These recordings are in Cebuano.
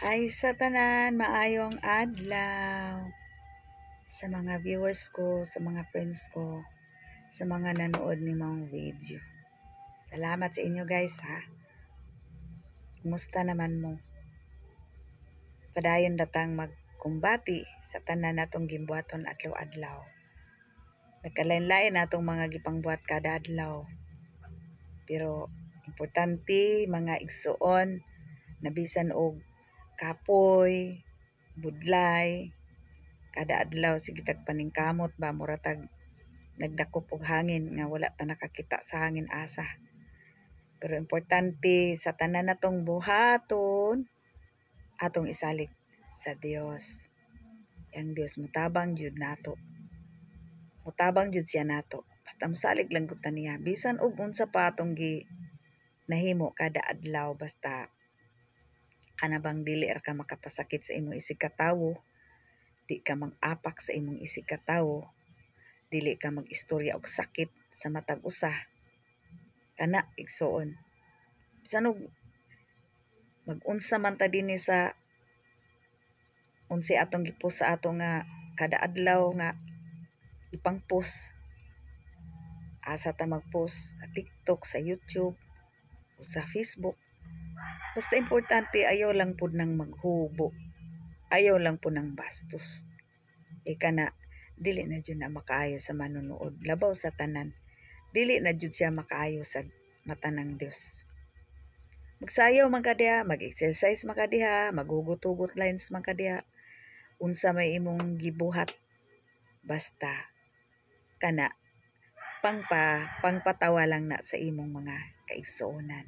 Hi sa tanan, maayong adlaw sa mga viewers ko, sa mga friends ko, sa mga nanood ni mga video. Salamat sa inyo, guys, ha. Kumusta naman mo? Padayon datang magkumbati sa tanan natong gimbuhaton adlaw-adlaw. Nagkalain-lain natong mga gipangbuhat kada adlaw. Pero importante, mga igsuon, nabisan og kapoy, budlay, kada adlaw sige tag paningkamot ba, mura tag nagdakop og hangin nga wala ta nakakita sa hangin asa. Pero importante, sa tanan natong buhaton, atong isalig sa Dios. Ang Dios mutabang jud nato. Mutabang jud siya nato. Basta mosalig lang gud ta niya. Bisan og unsa pa atong gi nahimo kada adlaw, basta kana bang dili ra ka makapasakit sa imong isig katawo, di ka mang-apak sa imong isig katawo, dili ka mag-istorya og sakit sa matag usa. Kana, igsuon. Bisan og mag-unsa man ta dinhi sa unsay atong gi-post sa ato nga kada adlaw nga ipang-post. Asa ta mag-post sa TikTok, sa YouTube, o sa Facebook. Basta importante, ayaw lang pud nang maghubo. Ayaw lang pud nang bastos. Ika na dili na jud na makaayo sa manunood. Labaw sa tanan, dili na jud siya makaayo sa mata ng Dios. Magsayaw man ka diha, mag-exercise man ka diha, maghugot-hugot lines man ka diha. Unsa may imong gibuhat, basta kana pangpatawa lang na sa imong mga kaigsuonan.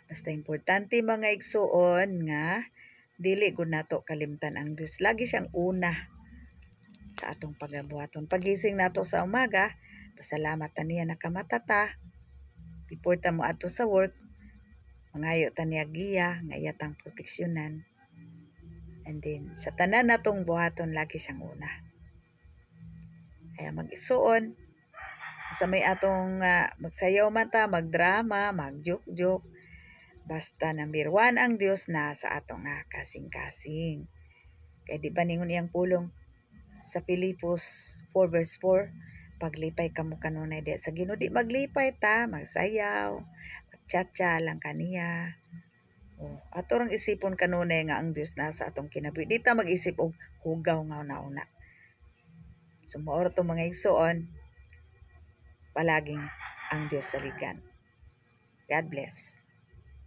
Basta importante, mga igsuon, nga dili gud nato kalimtan ang Dios. Lagi siyang una sa atong pagabuhaton. Pagising nato sa umaga, pasalamat ta niya nakamata ta. Before ta mo adto sa work, mangayo ta niya giya nga iya tang proteksyonan. And then sa tanan natong buhaton, lagi siyang una. Kaya mag-isuon, sa may atong magsayaw man ta, magdrama, mag-joke-joke, basta number one ang Dios na sa atong kasing-kasing. Kaya di ba ningon iyang pulong sa Filipos 4 verse 4, "Paglipay kamo kanunay di sa Ginoo." Di maglipay ta, magsayaw, magtsatsa lang kaniya. Oh, ato rang isipon kanunay nga ang Dios nasa atong kinabuhi. Di ta mag-isip og hugaw nga una-una. So mao to, mga igsuon, palaging ang Dios saligan. God bless.